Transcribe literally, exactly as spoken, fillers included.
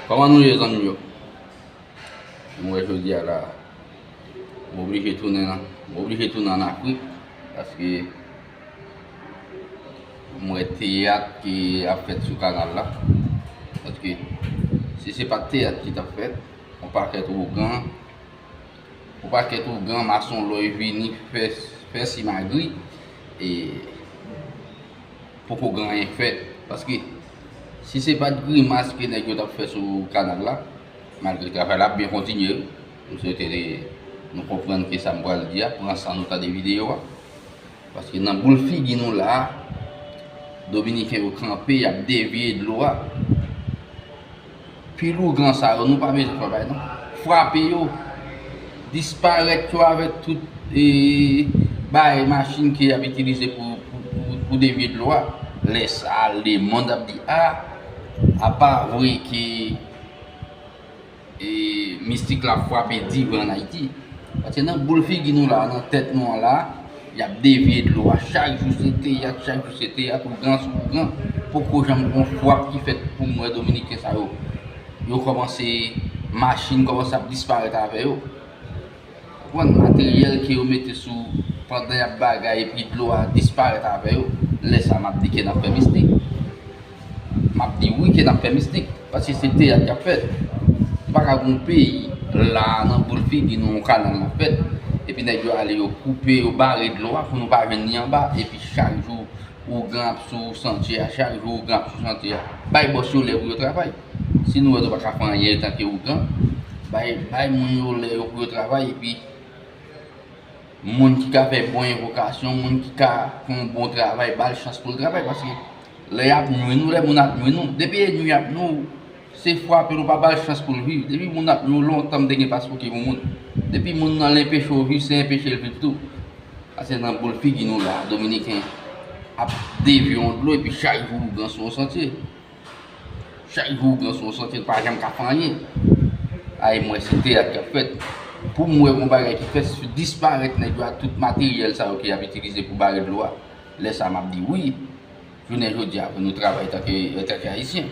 Kòman nou ye, zanmi yo? Nou wè jodi a la, m oblije tounen nan, m oblije tounen ann Afrik, paske m wè teyat ki ap fèt sou kanal la. Paske si se pa t teyat ki t ap fèt, yon pakèt ougan, yon pakèt ougan, mason lòy vini fè, fè simagri, e poko gen anyen k fèt. Paske si se pa t grimas ke nèg yo t ap fè sou kanal la, malgre travay la ap byen kontinye, m swete nou konprann ke sa m pral di a, pran san nou tande videyo a. Paske nan boul figi nou la a, Dominiken yo kanpe, y ap devye dlo a. Pil ougan sa yo, nou pa bezwen fè bagay non. Frape yo, disparèt yo avèk tout, e, bagay, machin ke y ap itilize pou, pou, pou, pou devye dlo a. Lè sa a, lemonn ap di, a, apa vre ke, e, mistik la ap frape divan ann Ayiti? Paske nan boul figi nou la, nan tèt nou an la, y ap devye dlo a. Chak jou se teyat, chak jou se teyat, ougan sou ougan. Poko janm gon frap ki fèt pou m wè Dominiken sa yo. Yo kòmanse, machin kòmanse ap disparèt avè yo. Konprann? Materyèl ke yo mete sou pandan y ap bagay epi dlo a disparèt avè yo. Lè sa a, m ap di ke n ap fè mistik. M ap di wi ke n ap fè mistik, paske se teyat k ap fèt. Nou pa ka gon peyi la nan boul figi nou, yon kanal n ap fèt, epi nèg yo ale, yo koupe, yo bare dlo a pou nou pa jwenn li anba, epi chak jou ougan ap sou chantye a, chak jou ougan ap sou chantye a. Bay bòs yo lè pou yo travay. Si nou wè nou pa ka fè anyen antanke ougan, bay, bay moun yo lè yo pou yo travay, epi moun ki ka fè bon envokasyon, moun ki ka fè yon bon travay, ba l chans pou l travay, paske lè y ap nwi nou, lè moun ap nwi nou, depi ennmi ap nwi w, se frape l, ou pa ba l chans pou l viv. Depi moun ap nwi w, lontan m te gen paspò ke pou moun. Depi moun nan l enpeche w viv, se enpeche l viv tou. Paske nan boul figi nou la, Dominiken ap devye yon dlo, epi chak jou ougan sou yon chantye. Chak jou ougan sou yon chantye, l pa janm ka fè anyen. Ay, m wè se teyat k ap fèt. Pou m wè yon bagay ki fèt, se disparèt nèg yo ak tout materyèl sa yo ke y ap itilize pou bare dlo a. Lè sa a, m ap di wi. Jounen jodi a, pou nou travay antanke, antanke Ayisyen.